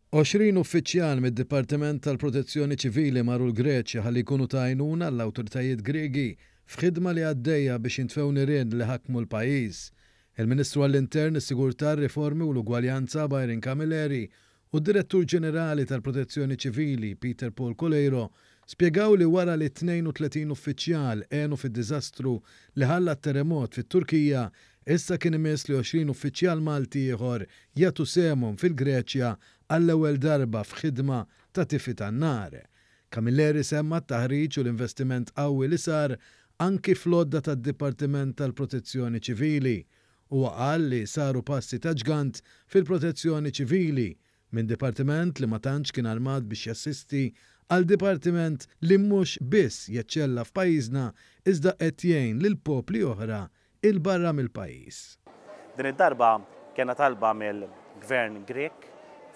20 uffiċjal mid-Dipartiment tal-Protezzjoni Ċivili marru l-Greċja ħalli jkunu ta' għajnuna għall-awtoritajiet Griegi f'ħidma li għaddejja biex jintfew nirien li ħakmu l-pajjiż. Il-Ministru għall-Intern, is-Sigurtà, r-Riformi u l-Ugwaljanza Byron Camilleri u d-Direttur Ġenerali tal-Protezzjoni Ċivili Peter Paul Coleiro spjegaw li wara li 32 uffiċjal għenu fid-diżastru li ħalla t-terremot fit-Turkija, issa kien imiss li 20 uffiċjal Malti ieħor jagħtu sehemhom fil-Greċja għall-ewwel darba f'ħidma ta' tifi tan-nar. Camilleri semma t-taħriġ u l-investiment qawwi li sar anki fl-għodda tad-Dipartiment tal-Protezzjoni Ċivili. Huwa qal li saru passi ta' ġgant fil-protezzjoni ċivili, minn dipartiment li ma tantx kien armat biex jassisti għal dipartiment li mhux biss jeċċella f'pajjiżna iżda qed jgħin lil popli oħra 'il barra mill-pajjiż. Din id-darba kellna talba mill-Gvern Grieg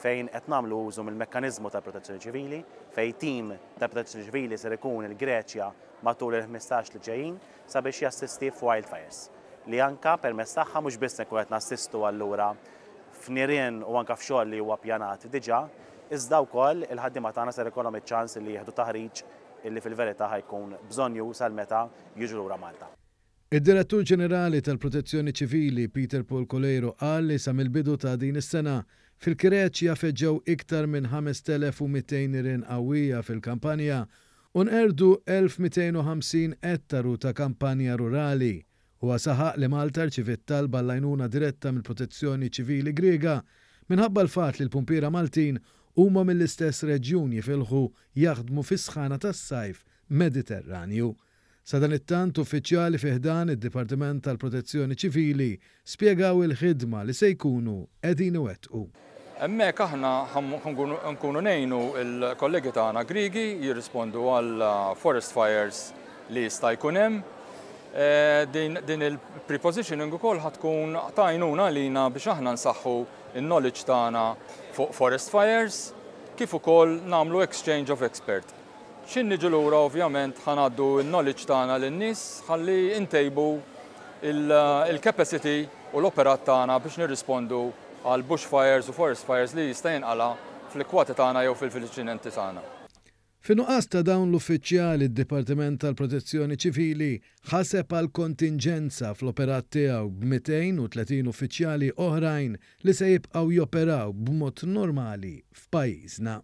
fejn qed nagħmlu użu mill-mekkaniżmu tal-Protezzjoni Ċivili, fejn tim tal-Protezzjoni Ċivili ser ikun il-Greċja matul il-15 li ġejjin sabiex jassisti f'wildfires li anka permezz tagħha mhux biss nkunu qed nassistu allura f'nirien u anka f'xogħol li huwa ppjanat diġà, iżda wkoll il-ħaddiema tagħna ser ikollhom iċ-ċans li jieħdu taħriġ illi fil-verità ħa jkun bżonnjuż għal meta jiġu lura Malta. Id-Direttur Ġenerali tal-Protezzjoni Ċivili, Peter Paul Coleiro qal li sa mill-bidu ta' din is-sena, fil-Greċja feġġew iktar minn 5,200 nirien qawwija fil-kampanja u nqerdu 1,250 ettaru ta' kampanja rurali. Huwa saħaq li Malta rċiviet talba għall-għajnuna diretta mill-Protezzjoni Ċivili Griega minħabba l-fatt li l-pumpiera Maltin huma mill-istess reġjun jifilħu jaħdmu fis-sħana tas-sajf Mediterranju. Sadanittant, uffiċjali fi ħdan id-Dipartiment tal-Protezzjoni Ċivili spjegaw il-ħidma li se jkunu qegħdin iwettqu. Hemmhekk aħna nkunu ngħinu l-kollegi tagħna Griegi jirrispondu għal forest fires li jista' jkun hemm. Din il-prepositioning ukoll ħa tkun ta' għajnuna għalina biex aħna nsaħħu n-knowledge tagħna fuq forest fires kif ukoll nagħmlu exchange of expert. X'ħin niġu lura ovvjament ħa ngħaddu n-knowledge tagħna lin-nies ħalli ntejbu il-capacity u l-operat tagħna biex nirrispondu għal bushfires u forest fires li jista' jinqala' fl-ikwati tagħna jew fil-viċinanzi tagħna. Fin-nuqqas ta' dawn l-uffiċjali d-Dipartiment tal-Protezzjoni Ċivili ħaseb għal kontinġenza fl-operat tiegħu b'230 uffiċjali oħrajn li se jibqgħu joperaw b'mod normali f'pajjiżna.